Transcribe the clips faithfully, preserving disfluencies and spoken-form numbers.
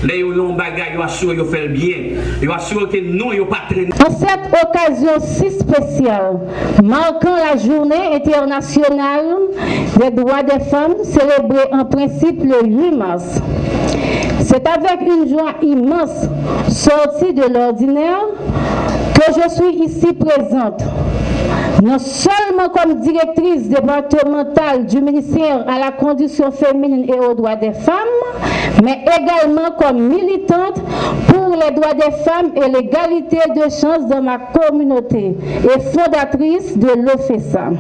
Lè yo nan yon bagay, yo asire yo fè l byen. Yo asire ke non, yo pa trennen. En cette occasion si spéciale, marquant la Journée internationale des droits des femmes, célébrée en principe le huit mars, c'est avec une joie immense, sortie de l'ordinaire, que je suis ici présente, non seulement comme directrice départementale du ministère à la condition féminine et aux droits des femmes, mais également comme militante pour les droits des femmes et l'égalité de chance dans ma communauté et fondatrice de l'OFESA.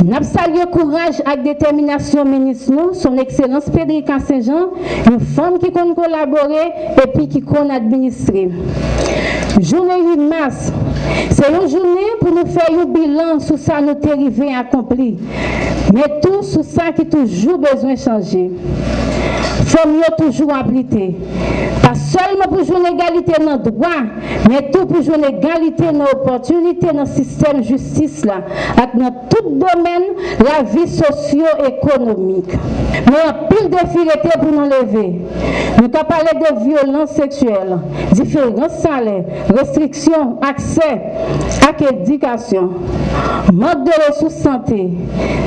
N ap salye kouraj ak detèminasyon minis nou, Son Ekselans Federica Saint-Jean, yon fanm ki konn kolabore epi ki konn administre. Jounen uit mas, se yon jounen pou nou fè yon bilan sou sa nou te rive akonpli, men tou sou sa ki toujou bezwen chanje. Fanm yo toujou ap lite, pa sèlman pou jwenn egalite nan dwa, men tou pou jwenn egalite nan opòtinite nan sistèm jistis la ak nan tout domèn lavi sosyo-ekonomik. Men anpil defi rete pou nou leve. Nou ka pale de vyolans seksyèl, diferans salè, restriksyon aksè ak edikasyon, mank de resous sante.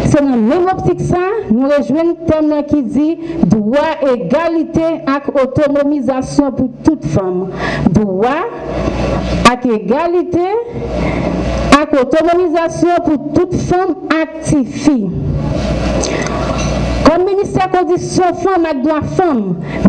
Se nan menm optik sa, nou rejwenn tèm nan ki di dwa, egalite ak otonomizasyon pou tout fanm. Dwa ak egalite ak otonomizasyon pou tout fanm ak tifi. Kòm Ministè Kondisyon Fanm ak Dwa Fanm,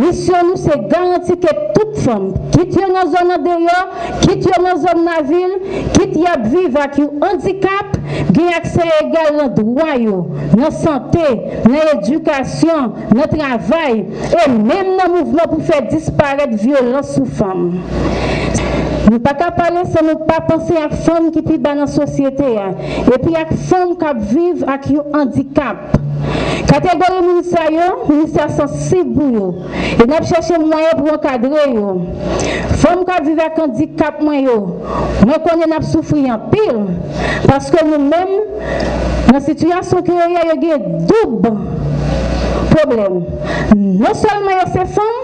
misyon nou se garanti ke tout fanm, kit yo nan zòn andeyò, kit yo nan zòn lavil, kit y ap viv ak yon andikap, gen aksè egal nan dwa yo, nan sante, nan edikasyon, nan travay, e menm nan mouvman pou fè disparèt vyolans sou fanm. Nou pa ka pale san nou pa panse ak fanm ki pi ba nan sosyete a, epi ak fanm k ap viv ak yon andikap. Kategori moun sa yo, ministè a sansib pou yo, e n ap chèche mwayen pou ankadre yo. Fanm k ap viv ak andikap mwen yo, mwen konnen n ap soufri anpil, paske nou menm, nan sitiyasyon ke yo ye, yo gen doub pwoblèm. Non sèlman yo se fanm,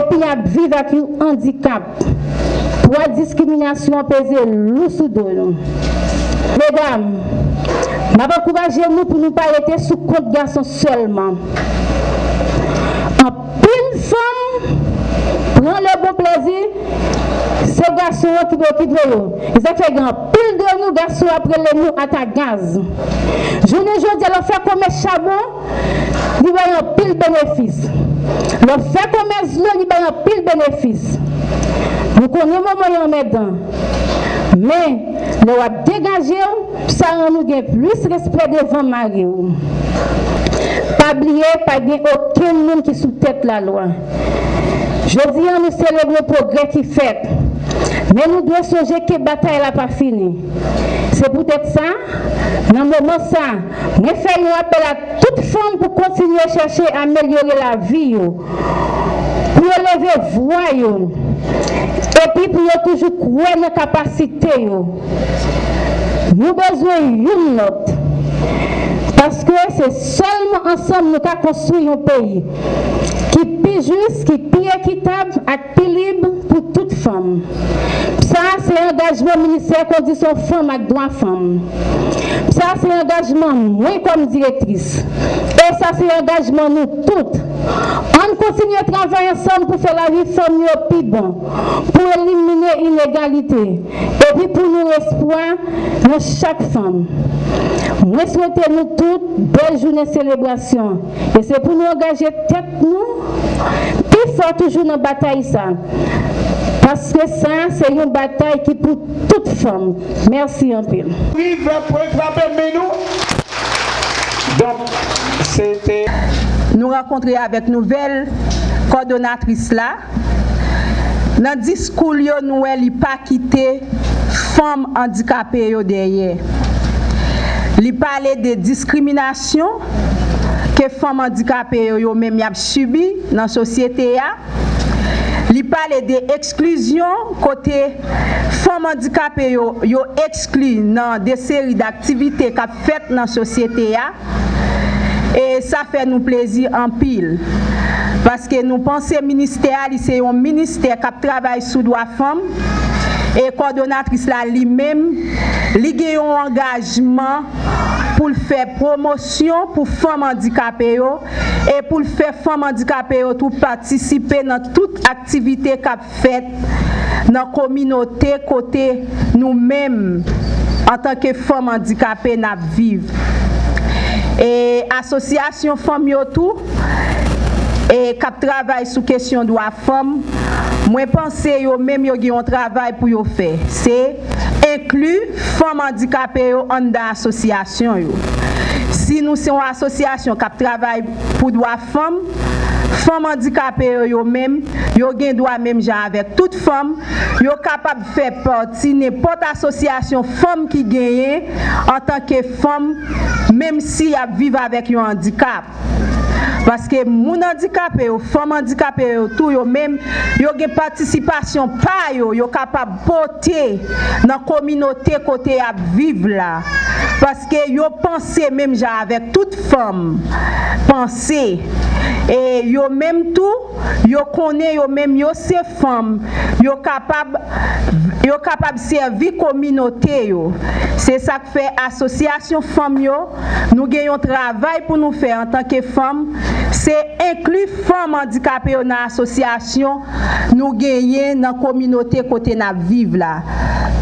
epi y ap viv ak yon andikap. Pwa diskriminasyon an peze lou sou do nou. Medam, m ap ankouraje nou pou nou pa rete sou kont gason sèlman. Anpil fanm pran le bon plezi, se gason an ki pou okipe yo. E sa k fè gen anpil de nou, gason ap rele nou atagaz. Jounen jodi a, lè w fè komès chabon, li bay anpil benefis. Lè w fè komès dlo, li bay anpil benefis. Nou konnen moman yo anmèdan. Men, lè w ap degaje w, sa rann ou gen plis respè devan mari w. Pa bliye, pa gen okenn moun ki sou tèt lalwa. Jodi a, nou selebre pwogrè ki fèt, men nou dwe sonje ke batay la pa fini. Se poutèt sa, nan moman sa, mwen fè yon apèl a tout fanm pou kontinye chèche amelyore lavi yo, pou yo leve vwa yo, epi pou yo toujou kwè nan kapasite yo. Nou bezwen youn lòt, paske se sèlman ansanm nou ka konstwi yon peyi ki pi jis, ki pi ekitab ak pi lib pou tout fanm. Sa se angajman Ministè Kondisyon Fanm ak Dwa Fanm. Sa se angajman mwen kòm direktris. E sa se angajman nou tout. Ann kontinye travay ansanm pou fè lavi fanm yo pi bon, pou elimine inegalite, epi pou nouri espwa nan chak fanm. Mwen swete nou tout bèl jounen selebrasyon. E se pou nou angaje tèt nou pi fò toujou nan batay sa. Paske sa, se yon batay ki pou tout fanm. Mèsi anpil. Rive pou frape men nou. Donk, se te Nou rankontre avèk nouvèl kòdonatris la. Nan diskou l yo, nou wè li pa kite fanm andikape yo dèyè. Li pale de diskriminasyon ke fanm andikape yo, yo menm y ap sibi nan sosyete a. Li pale de eksklizyon, kote fanm andikape yo, yo ekskli nan de seri d aktivite k ap fèt nan sosyete a. E sa fè nou plezi anpil. Paske nou panse ministè a, li se yon ministè k ap travay sou dwa fanm, e kòdonatris la, li menm, li gen yon angajman pou l fè pwomosyon pou fanm andikape yo, e pou l fè fanm andikape yo tou patisipe nan tout aktivite k ap fèt nan kominote kote nou menm, antanke fanm andikape, n ap viv. E asosyasyon fanm yo tou, e k ap travay sou kesyon dwa fanm, mwen panse yo menm yo gen yon travay pou yo fè. Se enkli fanm andikape yo anndan asosyasyon yo. Si nou se yon asosyasyon k ap travay pou dwa fanm, fanm andikape yo, yo menm, yo gen dwa menm jan avèk tout fanm, yo kapab fè pati nenpòt asosyasyon fanm ki genyen antanke fanm, menm si y ap viv avèk yon andikap. Paske moun andikape yo, fanm andikape yo tou, yo menm, yo gen patisipasyon pa yo, yo kapab pote nan kominote kote y ap viv la. Paske yo panse menm jan avèk tout fanm panse. E yo menm tou, yo konnen yo menm yo se fanm, yo kapab, yo kapab sèvi kominote yo. Se sa k fè asosyasyon fanm yo, nou gen yon travay pou nou fè antanke fanm, se enkli fanm andikape yo nan asosyasyon nou genyen nan kominote kote n ap viv la.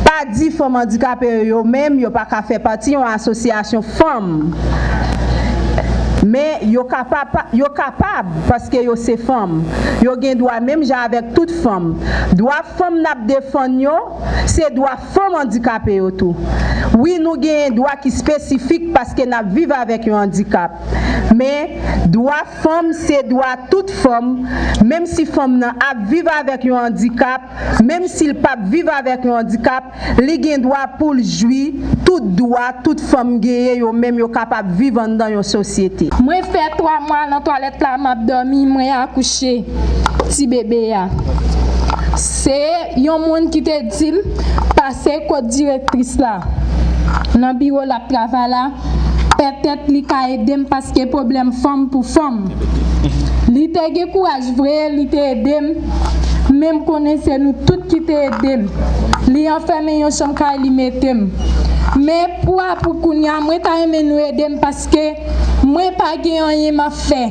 Pa di fanm andikape yo, yo menm, yo pa ka fè pati yon asosyasyon fanm. Men yo kapab, yo kapab, paske yo se fanm. Yo gen dwa menm jan avèk tout fanm. Dwa fanm n ap defann yo, se dwa fanm andikape yo tou. Wi, nou gen dwa ki espesifik paske n ap viv avèk yon andikap. Men, dwa fanm se dwa tout fanm, menm si fanm nan ap viv avèk yon andikap, menm si l p ap viv avèk yon andikap, li gen dwa pou l jwi tout dwa tout fanm genyen, yo menm yo kapab viv anndan yon sosyete. Mwen fè twa mwa nan twalèt la, m ap dòmi, mwen akouche ti bebe a. Se yon moun ki te di m pase kot direktris la nan biwo l ap travay la, petèt li ka ede m paske pwoblèm fanm pou fanm. Li te gen kouraj vre, li te ede m, men m konnen se nou tout ki te ede m. Li anfèmen yon chanm kay, li mete m. Men pou, pou kounye a, mwen ta renmen nou ede m paske mwen pa gen anyen m ap fè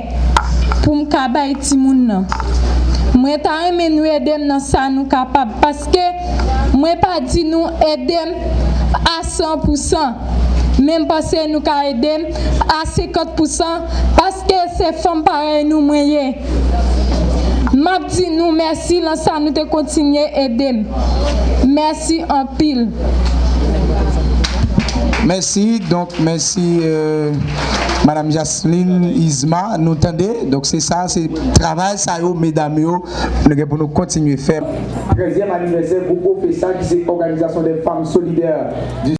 pou m ka bay timoun nan. Mwen ta renmen nou ede m nan sa nou kapab, paske mwen pa di nou ede m a san pou san, men m panse nou ka ede m a senkant pou san, paske se fanm parèy nou mwen ye. M ap di nou mèsi lan sa nou te kontinye ede m. Mèsi anpil. Mèsi, donk mèsi, euh, Madam Jasmine Isma, nou tande, donk se sa, se travay sa yo, medam yo, nou gen pou nou kontinye fè. Trèzyèm anivèsè gwoup OFESA ki se Organisation des Femmes Solidaires du